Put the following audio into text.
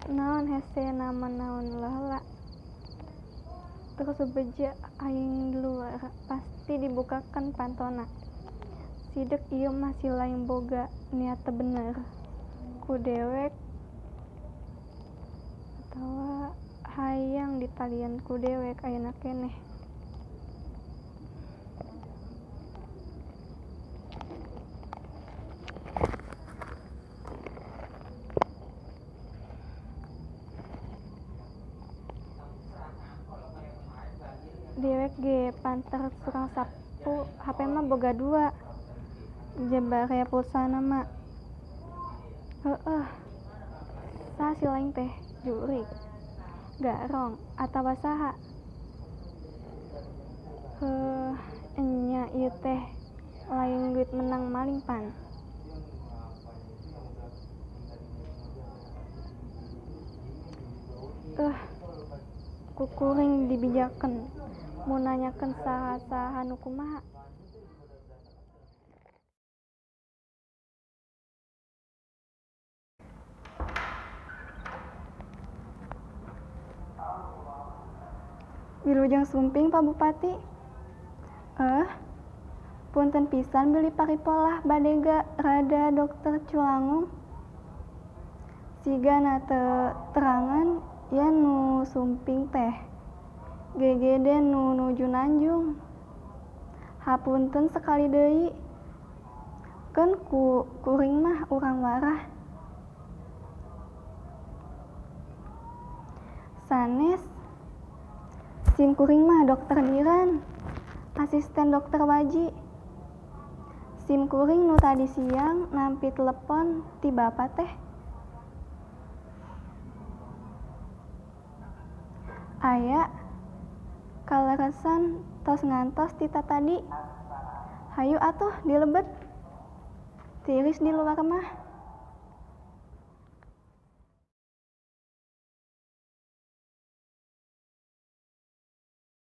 Naon hese nama naon heula. Terus bebeja aing di luar pasti dibukakeun pantona. Sidek ieu mah si lain boga niat teu bener ku dewek atawa hayang ditalian ku dewek ayeuna keneh. Dewek ge panter tukang sapu HP mah boga dua. Jabarea pulsana mah. Heueuh. Saha si lain teh? Jurig, Garong, atawa saha? Heuh, enya ieu teh lain duit menang maling pan. Ku kuring dibijakeun mun nanyakeun saha-saha nu kumaha. Wilujeng sumping Pak Bupati. Punten pisan bilih paripolah bade rada Dokter Culangung. Sigana teu terangan yen nu sumping teh GGD nu nuju nanjung. Hapunten sekali deui. Keun ku kuring mah urang warah. Sanes sim kuring mah Dokter Diran, asisten Dokter Waji. Sim kuring nu tadi siang nampi telepon ti bapa teh. Aya kaleresan tos ngantos ti tatadi. Hayu atuh dilebet. Tiris di luar mah.